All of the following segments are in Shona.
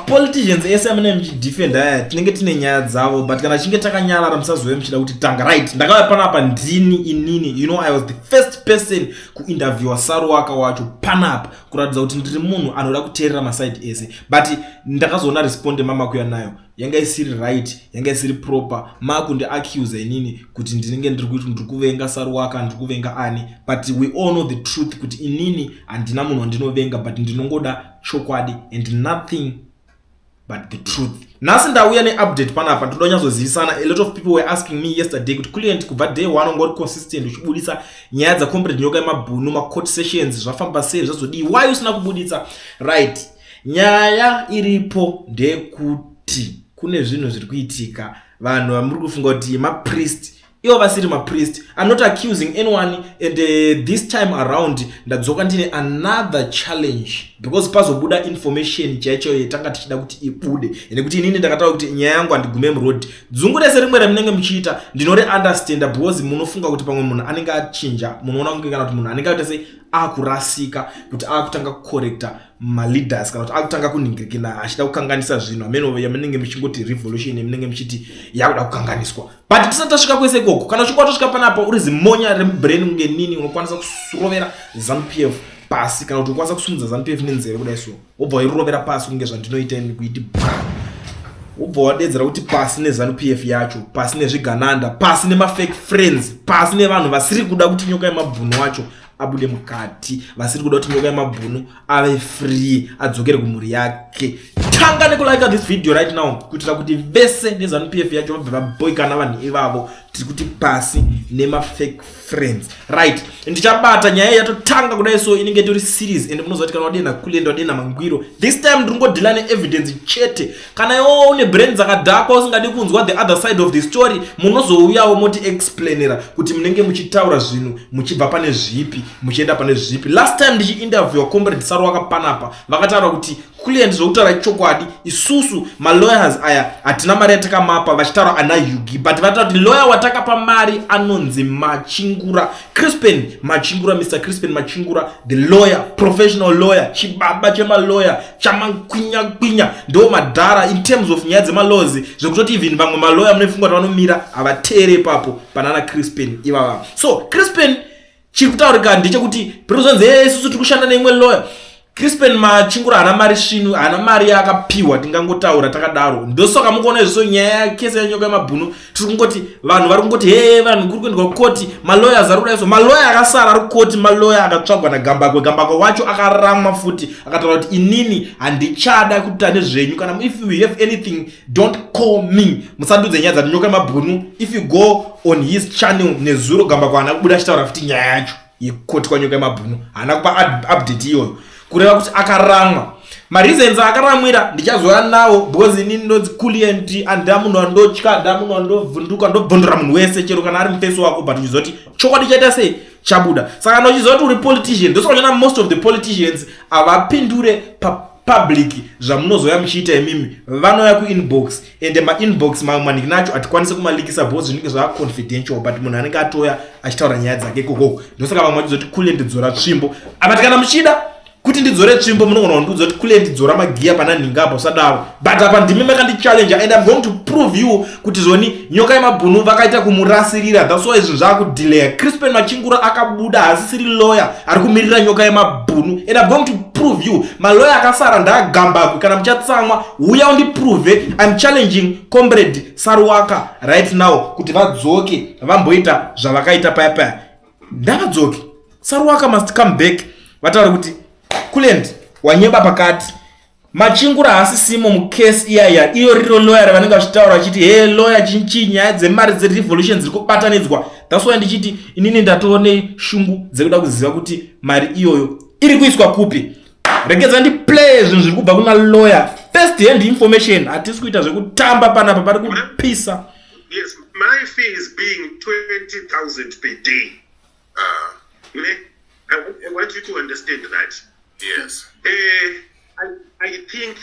Mapoliticians ese amene muchidefenda aya, tinenge tine nyaya dzavo, but kana chinge takanyarara, musazove muchida kuti tanga. Right, ndakauya panapa ndini inini. I was the first person kuinterviewa Saruwaka wacho panapa, kuratidza kuti ndiri munhu anoda kuteerera maside ese. But ndakazoona response mamakuya nayo yanga isiri right, yanga isiri proper. Makundiaccusa inini kuti ndinenge ndiri kuti ndiri kuvenga Saruwaka, ndiri kuvenga ani, but we all know the truth kuti inini handina munhu wandinovenga, but ndinongoda chokwadi and nothing but the truth. Nhasi ndauya neupdate panapa, ndoda kunyatsozivisana. A lot of people were asking me yesterday kuti, "Client, kubva day one wanga uri consistent uchibudisa nyaya dzacomrade Nyoka yemabhunu, macourt sessions zvafamba sei, zvazodii, why usina kubuditsa?" Right, nyaya iripo ndeyekuti kune zvinhu zviri kuitika. Vanhu vamuri kufunga kuti mapriest, ivo vasiri mapriest. I'm not accusing anyone, and this time around ndadzoka ndine another challenge, because pazobuda information chaicho yetanga tichida kuti ibude, nekuti inini ndakataura kuti nyaya yangu handigume muroad. Dzungu rese rimwe ramunenge muchiita ndinoriunderstanda, because munofunga kuti pamwe munhu anenge achinja, munoona kunge kana kuti munhu anenge aita sei, akurasika, kuti akutanga kucorrecta maleaders, kana kuti akutanga kunhingirikina achida kukanganisa zvinhu ameno yamunenge muchingoti revolution, yamunenge muchiti yakuda kukanganiswa. But tisati tasvika kwese ikoko, kana uchinge watosvika panapa uri zimonya remubrain kunge nini, unokwanisa kurovera ZANU PF pasi, kana kuti ukwanisa kusumudza ZANU PF nenzeve kudai so, wobva wairovera pasi kunge zvandinoita ini, kuiti bra, wobva wadedzera kuti pasi neZANU PF yacho, pasi nezvigananda, pasi nemafake friends, pasi nevanhu vasiri kuda kuti Nyoka yemabhunu wacho abude mukati, vasiri kuda kuti Nyoka yemabhunu ave free, adzokere kumhuri yake. Tanga nekulike this video right now, kuitira kuti vese neZANU PF yacho vabve vaboikana vanhu ivavo. Tiri kuti pasi nemafake friends. Right, ndichabata nyaya yatotanga kudai so, inenge itori series, and munoziva kuti kana wadena kulenda, wadena mangwiro. This time ndiri ngodhila neevidence chete. Kana iwowo une brain dzakadhakwa, usingadi kunzwa the other side of the story, munozouyawo moti explainera kuti munenge muchitaura zvinhu muchibva pane zvipi, muchienda pane zvipi. Last time ndichiinterviewa Comrade Saruwaka panapa, vakataura kuti, "Client, zvokutaura chokwadi, isusu malawyers aya hatina mari yatakamapa," vachitaura ana Yugi, but vataura kuti lawyer watakapa mari anonzi Machingura, Crispin Machingura, Mr Crispin Machingura, the lawyer, professional lawyer, chibaba chemalawyer, chamakwinyankwinya, ndo madhara in terms of nyaya dzemalaws, zvekutoti even vamwe malawyer munofunga kuti vanomira havateere ipapo panana Crispin ivava. So Crispin, chiri kutaurika ndechekuti pirozonzi isusu tiri kushanda neimwe lawyer. Crispin Machingura haana mari svinu, haana mari yaakapiwa, tingangotaura takadaro. Ndosaka mukuona izvo. Nyaya kese yaNyoka yemabhunu, tiri kungoti vanhu vari kungoti, "He, vanhu kuri kuendwa kukoti, malawyers ari kudai." So malawyer akasara ari kukoti malawyer akatsvagwa naGambakwe. Gambakwe wacho akaramwa futi, akataura kuti, "Inini handichada kuita nezvenyu. Kana if you have anything, don't call me, musandudze nyaya dzati Nyoka yemabhunu." If you go on his channel nezuro, Gambakwe haana kubuda achitaura futi nyaya yacho yekukoti kwaNyoka yemabhunu, haana kupa update iyoyo, kureva kuti akaramwa. Mareasons akaramwira ndichazouya nawo, because inini ndonzi Client, handina munhu wandotya, handina munhu wandovhunduka. Ndobvundura munhu wese, chero kana ari mufesi wako, but uchiziva kuti chokwadi chaita sei, chabuda. Saka kana uchiziva kuti uri politician, ndosaka uchiona most of the politicians havapindure papublic. Zvamunozoya muchiita imimi, vanouya kuinbox, ende mainbox mamwe maniki nacho hatikwanisi kumalikisa because zvinenge zvaaconfidential, but munhu anenge atoya achitaura nyaya dzake ikokoko. Ndosaka vamwe vachizoti, "Kule, ndidzora tsvimbo." But kana muchida kuti ndidzore tsvimbo, munogona kundiudza kuti, "Kule, ndidzora magiya pana nhinga apa," usadaro. But apa ndimi makandichallenge, and I'm going to prove you kuti zvoni Nyoka yemabhunu vakaita kumurasirira. That's why zvinhu zvaakudelaya. Crispin Machingura akabuda, haasisiri lawyer ari kumirira Nyoka yemabhunu, and I'm going to prove you malawyer akasara ndaagambakwe. Kana muchatsamwa, uya undiprove. I'm challenging Comrade Saruwaka right now kuti vadzoke vamboita zvavakaita paya paya. Ndavadzoke. Saruwaka must come back, vataura kuti, "Kulend, wanyeba pakati. Machingura haasisimo mukesi iyaya." Iyo riro lawyer ravanenge vachitaura vachiti, "He, lawyer chinchi." Nyaya dzemari dzerevolution dziri kubatanidzwa. That's why ndichiti inini ndatone shungu dzekuda kuziva kuti mari iyoyo iri kuiswa kupi. Regedza ndiplay zvinhu zviri kubva kuna lawyer, first hand information. Hatisi kuita zvekutamba panapa, pari kupisa. Yes, my fees being 20,000 per day. Ne? I want you to understand that. I think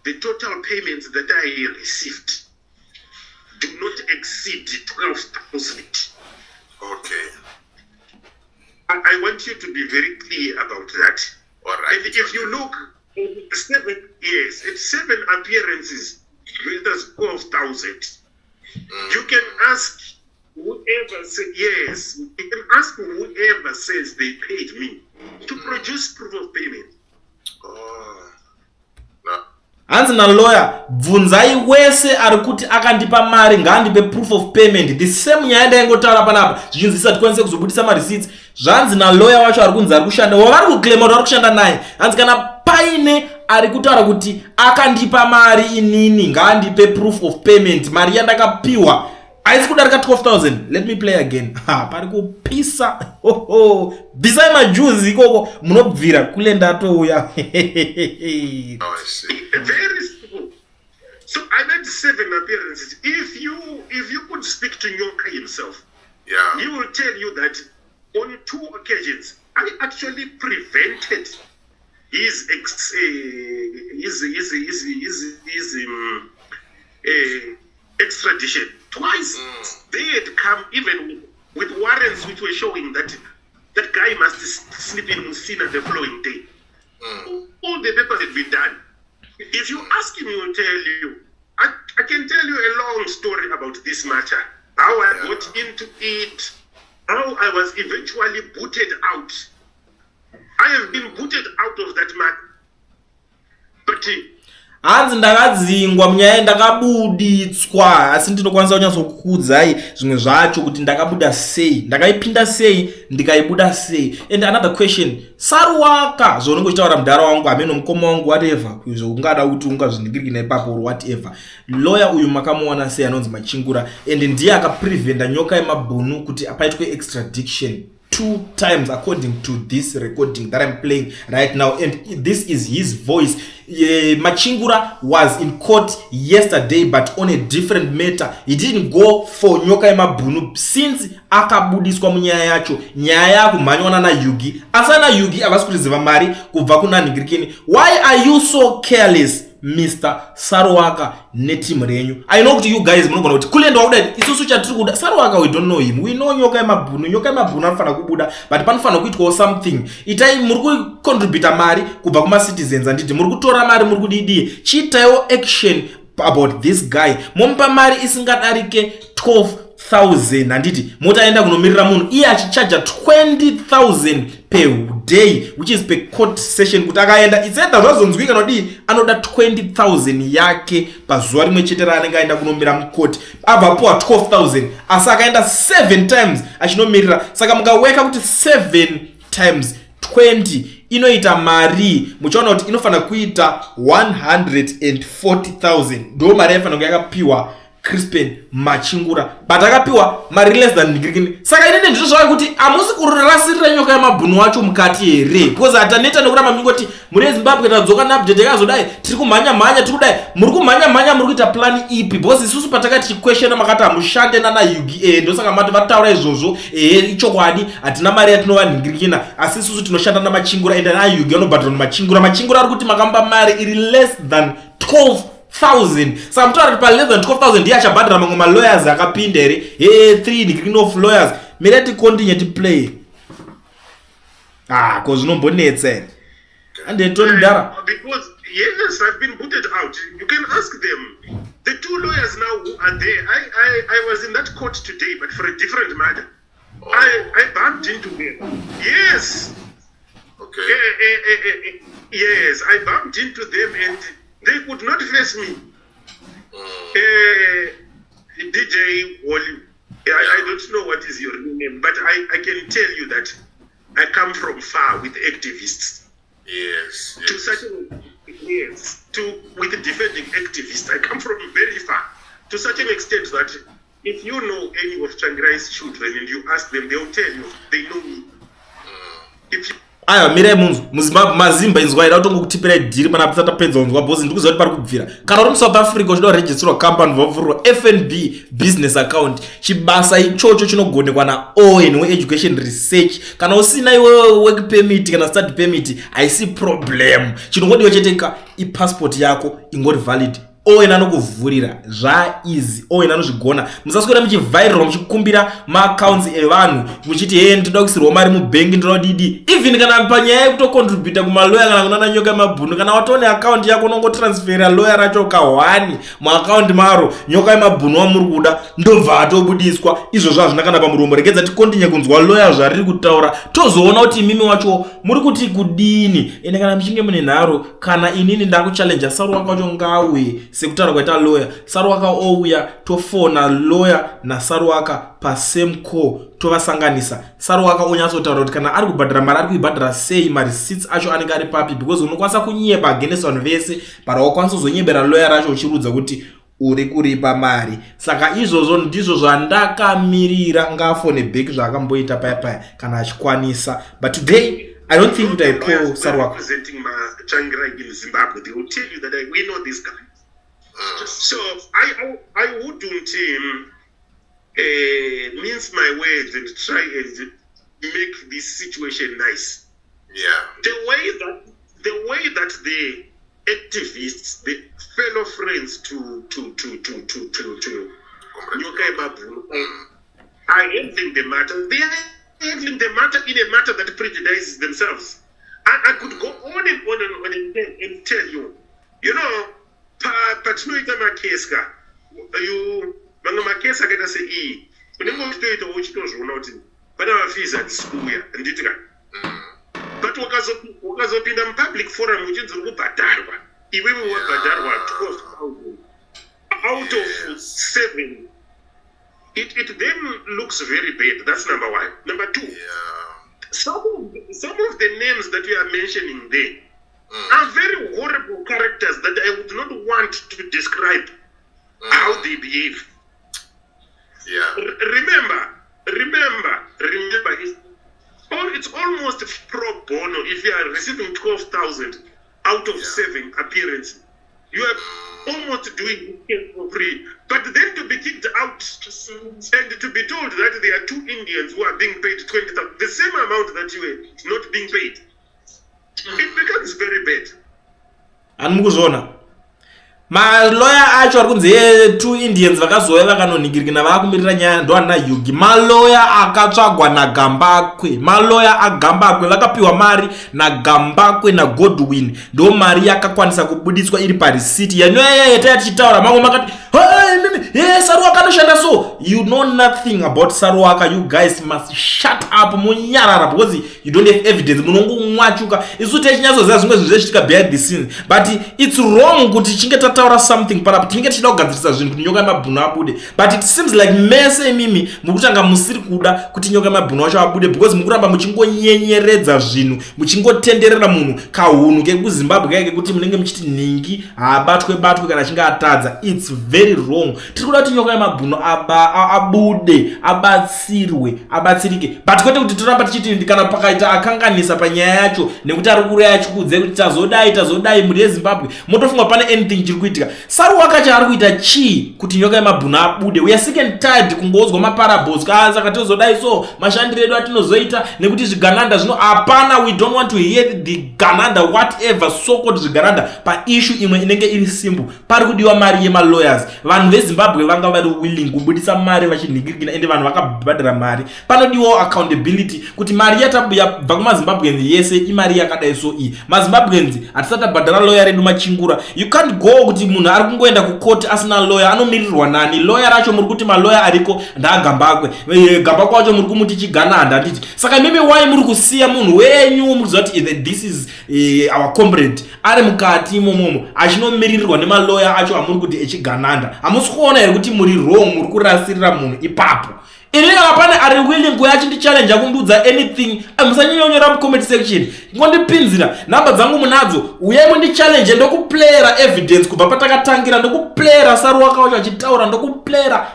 the total payments that I received do not exceed 12,000. I want you to be very clear about that. All right. And if you look, Seven, yes, it's seven appearances versus 12,000. You can ask whoever say, yes, you can ask whoever says they paid me to produce proof of payment. Oh. No. Hanzi nalawyer, bvunzai wese ari kuti akandipa mari ngaandipe proof of payment. The same nyaya ndaingotaura panapa, zvichinzi tikwanise kuzobudisa mareceipts. Zvanzi nalawyer wacho ari kunzi ari kushanda, wavari kuclaima kuti vari kushanda naye, hanzi kana paine ari kutaura kuti akandipa mari inini, ngaandipe proof of payment. Mari yandakapiwa haisi kudarika 12,000. Let me play again. Ha, pari kupisa. Hoho, bvisai majuzi ikoko munobvira kule, ndatouya. Oh, I see. Very simple. So I made seven appearances. If you could speak to Nyoka himself, he will tell you that on two occasions I actually prevented his ex, his extradition twice. They had come even with warrants which were showing that that guy must sleep in Musina the following day. All the papers had been done. If you ask him, he will tell you. I can tell you a long story about this matter. How I got into it, how I was eventually booted out. I have been booted out of that matter. But Hanzi ndakadzingwa munyaya, ndakabuditswa, asi ndinokwanisa kunyatsokuudzai zvimwe zvacho kuti ndakabuda sei, ndakaipinda sei, ndikaibuda sei. And another question, Saruwaka, zvaunenge uchitaura, mudhara wangu, hameno mukoma wangu, whatever zvaungada kuti ungazviningirikina ipapo or whatever, lawyer uyu makamuwana sei anonzi Machingura, and ndiye akapreventa Nyoka yemabhunu kuti paitwe extradition two times, according to this recording that I'm playing right now, and this is his voice. Machingura was in court yesterday, but on a different matter. He didn't go for Nyoka yemabhunu since akabudiswa munyaya yacho. Nyaya yakumhanywa nanaYugi, asi anaYugi havasi kuziva mari kubva kuna nhingirikini. Why are you so careless, Mr Saruwaka, netimu renyu? I know kuti you guys munogona kuti kulenda wakuda, isusu chatiri kuda Saruwaka, we don't know him, we know Nyoka yemabhunu. Nyoka yemabhunu anofanira kubuda, but panofanira kuitwawo something. Itai muri kucontributa mari kubva kumacitizens, handiti? Muri kutora mari, muri kudidii? Chiitaiwo action about this guy. Momupa mari isingadarike 12,000, handiti? Motaenda kunomirira munhu iye achichaja 20,000 per day, which is per court session. Kuti akaenda, it's either zvazonzwika nodii, anoda 20,000 yake pazuva rimwe chete raanenge aenda kunomira mukoti. Abva apiwa 12,000, asi akaenda 7 times achinomirira. Saka mukaweka kuti 7 times 20 inoita mari, muchaona kuti inofanira kuita 140,000. Ndo mari yaifanira kunge yakapiwa Crispin Machingura, but akapiwa mari less than ndigirikini. Saka inene ndizvo zvava kuti hamusi kurasirira Nyoka yemabhunu wacho mukati here? Because hataneta nekuramba mingoti muri yeZimbabwe tadzoka neupdate yakazodai, tiri kumhanya mhanya, tiri kudai. Muri kumhanya mhanya, muri kuita plan ipi? Because isusu patakati chikweshena, makati hamushande nanaYugi. Ndosaka mati vataura izvozvo. Ehe, ichokwadi, hatina mari yatinovandingirikina, asi isusu tinoshanda naMachingura, ende naYugi anobhadhara namachingura. Machingura ari kuti makamba mari iri less than 12,000. Saka mutaura kuti pa less than 12,000 ndiye achabhadhara mamwe malawyers akapinda here? He, 3 ndigirikini of lawyers. Mira ticontinue, tiplay. Ah, ko zvinombonetsa here? Andetoni mudhara. Because yes, I've been booted out. You can ask them. The two lawyers now who are there. I was in that court today, but for a different matter. I bumped into them. Yes. Yes, I bumped into them and they could not face me. DJ Wally, I don't know what is your name, but I can tell you that I come from far with activists. To such an, yes, to with defending activists. I come from very far. To such an extent that if you know any of Tsvangirai's children and you ask them, they'll tell you they know me. If you Aiwa, mirai munzwa muZimbabwe, mazimba, inzwa, ida kutongokutipirai dhiri pana tisati tapedza kunzwa, because ndikuziva kuti pari kubvira. Kana uri muSouth Africa uchida kuregisterwa company, vavhurwa FNB business account, chibasa ichocho chinogonekwa naOwen weEducation Research. Kana usina iwe work permit kana study permit, haisi problem. Chinongodiwa chete ka ipassport yako ingori valid. Owen anokuvhurira zvaeasy. Owen anozvigona. Musaswera muchivhairirwa muchikumbira maaccounts evanhu muchiti, "He, ndinoda kuisirwa mari mubhengi, ndinoda didi." Even kana panyaya yekutocontributa kumaloya kana kunana Nyoka Yemabhunu, kana watone account yako, unongotransfera loya racho kahwani muaccount maro Nyoka Yemabhunu wamuri kuda, ndobva atobudiswa. Izvozvo hazvina kana pamuromo. Regedza ticontinue kunzwa loya zvariri kutaura, tozoona kuti imimi wacho muri kuti kudini. Ende kana muchinge mune nharo, kana inini ndakuchallenja Saruwaka wacho, ngauye sekutaura kwaita loya. Saruwaka ouya, tofona loya naSaruwaka pasame call, tovasanganisa. Saruwaka onyatsotaura kuti kana ari kubhadhara mari, ari kuibhadhara sei, mareceipts acho anenge ari papi, because unokwanisa kunyeba against vanhu vese, but wakwanisa kuzonyebera loya racho uchirudza kuti uri kuripa mari. Saka izvozvo ndizvo zvandakamirira. Ngafone back zvaakamboita paya paya kana achikwanisa, but today I don't think kuti I call Saruwaka. Representing Tsvangirai in Zimbabwe, they will tell you that we know this guy. So I wouldn't mince my words and try and make this situation nice. The way that the activists, the fellow friends to Nyoka Yemabhunu are handling the matter, they are handling the matter in a matter that prejudices themselves. I could go on and on and on and tell you, patinoita makesi ka, you mamwe makesi akaita seiyi, unenge uchitoita uchitozviona kuti pane mafees hatisi kuuya, handiti ka? But wakazopinda mupublic forum uchinzi uri kubhadharwa, iwewe wabhadharwa 12,000 out of seven, it then looks very bad. That's number one. Number two, some of the names that you are mentioning there are very horrible characters that I would not want to describe how they behave. Remember, it's almost pro bono if you are receiving 12,000 out of seven appearances. You are almost doing it for free. But then to be kicked out and to be told that there are two Indians who are being paid 20,000, the same amount that you were not being paid, it becomes very bad. Hani mukuzviona maloya acho ari kunzi two Indians vakazouya vakanonhingirikina vaakumirira nyaya, ndo ana Yugi. Maloya akatsvagwa naGambakwe, maloya aGambakwe, vakapiwa mari naGambakwe naGodwin, ndo mari yakakwanisa kubudiswa iri parisiti yanyaya yataya tichitaura. Mamwe makati, "Hey, Saruwaka anoshanda." So you know nothing about Saruwaka. You guys must shut up, munyarara, because you don't have evidence. Munongomwachuka. Isu tichinyatsoziva zvimwe zvinhu zvezvichitika behind the scenes, but it's wrong kuti tichinge tataura something panapa, tinenge tichida kugadzirisa zvinhu kuti Nyoka Yemabhunu abude, but it seems like mese imimi muri kutanga musiri kuda kuti Nyoka Yemabhunu wacho abude, because mukuramba muchingonyenyeredza zvinhu, muchingotenderera munhu kahunhu kekuZimbabwe kaya kekuti munenge muchiti nhingi haabatwe batwe kana achinge atadza. It's very wrong. Tiri kuda kuti Nyoka Yemabhunu abude, abatsirwe, abatsirike, but kwete kuti toramba tichiti kana pakaita akanganisa panyaya yacho nekuti ari kuraya achikuudzai kuti tazodai, tazodai. Mhuri yeZimbabwe, motofunga pane anything chiri kuitika. Saruwaka chaari kuita chii kuti Nyoka Yemabhunu abude? We are sick and tired kungoudzwa maparables. Saka tozodai, so mashandiro edu atinozoita nekuti zvigananda zvino hapana. We don't want to hear the gananda, whatever so called zvigananda, paissue imwe inenge iri simple. Pari kudiwa mari yemalawyers. Vanhu veZimbabwe vanga vari willing kubudisa mari vachinhingirikina, ende vanhu vakabhadhara mari. Panodiwawo accountability kuti mari yabva kumaZimbabweans yese imari yakadai. So iyi maZimbabweans hatisati tabhadhara lawyer redu Machingura. You can't go kuti munhu ari kungoenda kukoti asina lawyer. Anomirirwa nani lawyer racho? Muri kuti maloya ariko ndaGambakwe. Gambakwe wacho muri kumuti chigananda, handiti? Saka mimi wai muri kusiya munhu wenyu, muri kuziva kuti this is our comrade, ari mukati imomomo achinomiririrwa nemaloya acho amuri kuti echigananda? Hamusi kuona here kuti muri wrong? Muri kurasirira munhu ipapo. Ini kana pane ari willing kuya achindichallenge, kundiudza anything, musanyonyora mucomment section, ngondipinzira nhamba dzangu munadzo. Uyai mundichallenge, ndokuplayera evidence kubva patakatangira, ndokuplayera Saruwaka wacho achitaura, ndokuplayera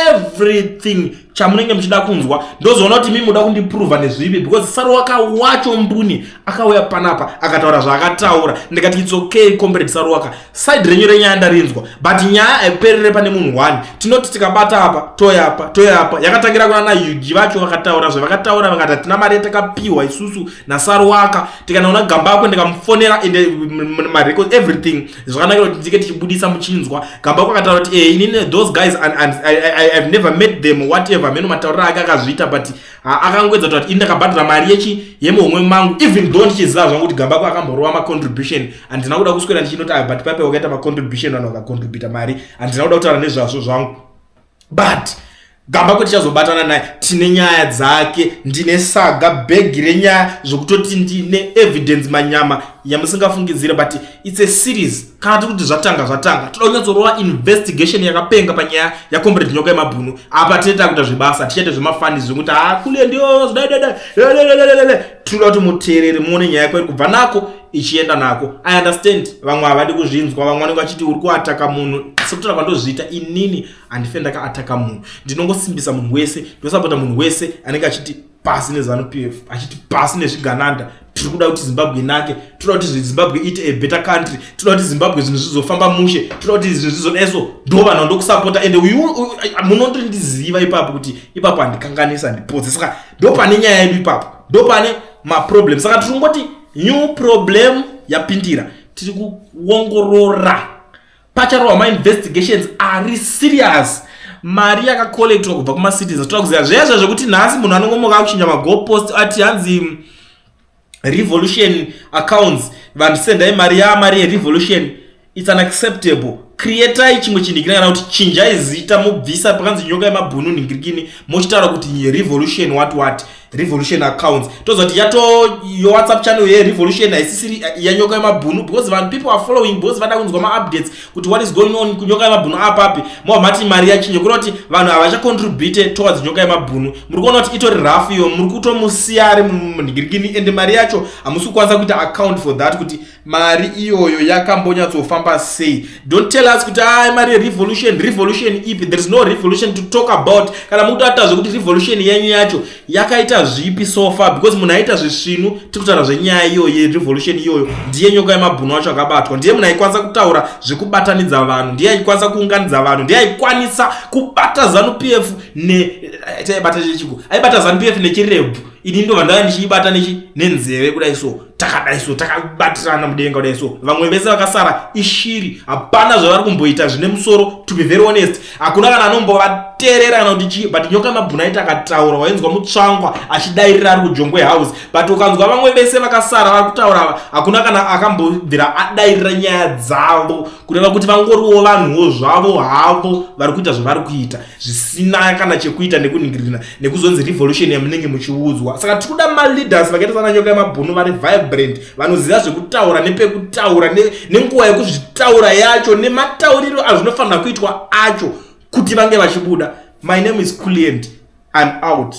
everything. Chamunenge muchida kunzwa, ndozoona kuti mimi muda kundiprova nezvipi, because Saruwaka wacho mbuni akauya panapa akataura zvaakataura. Ndikati, "It's okay, Comrade Saruwaka, side renyu renyaya ndarinzwa, but nyaya haiperere pane munhu one." Tinoti tikabata apa, toyapa, toyapa. Yakatangira kuna naYugi vacho, vakataura zvavakataura, vakati hatina mari yatakapiwa isusu naSaruwaka. Tikanaona Gambakwe, ndikamufonera, ende marecord, everything zvakanakira kuti ndike tichibudisa muchinzwa. Gambakwe akataura kuti, "Inini those guys and I've never met them," whatever, meno matauriro ake akazviita, but akangoedza kuti ini ndakabhadhara mari yechi yemuhomwe mangu, even though ndichiziva zvangu kuti Gambakwe akamborova macontribution. Handina kuda kuswera ndichinoti, "Ah, but pape wakaita macontribution, vanhu vakacontributa mari." Handina kuda kutaura nezvazvo zvangu, but Gambakwe tichazobatana naye, tine nyaya dzake. Ndine saga bhegi renyaya zvokutoti ndine evidence manyama yamusingafungidzire, but it's a series. Kana tiri kuti zvatanga, zvatanga. Toda kunyatsorova investigation yakapenga panyaya yaComrade Nyoka Yemabhunu. Apa tinoita kuita zvebasa, tichaita zvemafani zvekuti ha kule ndio zvidaidada. Tinoda kuti muteerere, muone nyaya kwairi kubva nako ichienda nako. I understand vamwe havadi kuzvinzwa, vamwe vanenge vachiti uri kuataka munhu. Sekutaura kwandozviita inini, handife ndakaataka munhu. Ndinongosimbisa munhu wese, ndosapota munhu wese anenge achiti pasi neZANU PF, achiti pasi nezvigananda. Tiri kuda kuti Zimbabwe inake, toda kuti Zimbabwe iite a better country, toda kuti Zimbabwe zvinhu zvizofamba mushe, toda kuti zvinhu zvizodeso. Ndo vanhu vandokusapota, ende munondiziva ipapo kuti ipapo handikanganisi, handipodzi. Saka ndo pane nyaya yedu ipapo, ndo pane maproblem. Saka tiri kungoti new problem yapindira, tiri kuongorora. Pacharohwa mainvestigations ari serious. Mari yakacollectwa kubva kumacitizens, toda kuziva zvezvo zvekuti nhasi munhu anongomuka akuchinja magoalpost, ati hanzi revolution accounts, vanhu sendai mari yamari yerevolution. It's unacceptable. Creatai chimwe chinhu kana kuti chinjai zita, mubvisa pakanzi Nyoka Yemabhunu nhingirikini, mochitaura kuti revolution what what, revolution accounts. Toziva kuti yato yoWhatsApp channel yerevolution, haisisiri yaNyoka Yemabhunu, because vanhu, people are following because vada kunzwa maupdates kuti what is going on kuNyoka Yemabhunu apapi. Mobva mati mari yachinja, kureva kuti vanhu havachacontribute towards Nyoka Yemabhunu. Muri kuona kuti itori rough iyo, muri kutomusiya ari munhingirikini, ende mari yacho hamusi kukwanisa kuita account for that, kuti mari iyoyo yakambonyatsofamba sei. Don't tell us kuti ai mari yerevolution. Revolution ipi? There is no revolution to talk about. Kana mukutoata zvekuti revolution yenyu yacho yakaita zvipi so far? Because munhu aita zvisvinu, tiri kutaura zvenyaya iyoyo yerevolution iyoyo, ndiye Nyoka Yemabhunu wacho akabatwa. Ndiye munhu aikwanisa kutaura zvekubatanidza vanhu, ndiye aikwanisa kuunganidza vanhu, ndiye aikwanisa kubata ZANU PF ne taibata chechiko, aibata ZANU PF nechirebvu. Ini ndobva ndava ndichiibata nenzeve kudai so, takadai so, takabatirana mudenga kudai so. Vamwe vese vakasara ishiri, hapana zvavari kumboita zvine musoro. To be very honest, hakuna kana anombovateerera kana kuti chii, but Nyoka Mabhunu aiti akataura, wainzwa Mutsvangwa achidairira ari kuJongwe House. But ukanzwa vamwe vese vakasara vari kutaura, hakuna kana akambobvira adairira nyaya dzavo, kureva kuti vangoriwo vanhuwo zvavo havo vari kuita zvavari kuita zvisina kana chekuita nekuningirina nekuzonzi revolution yamunenge muchiudzwa. Saka tiri kuda maleaders vakaita sana Nyoka Yemabhunu, vari vibrant, vanoziva zvekutaura nepekutaura, nenguva yekuzvitaura yacho, nematauriro azvinofanira kuitwa acho kuti vange vachibuda. My name is Culient, I'm out.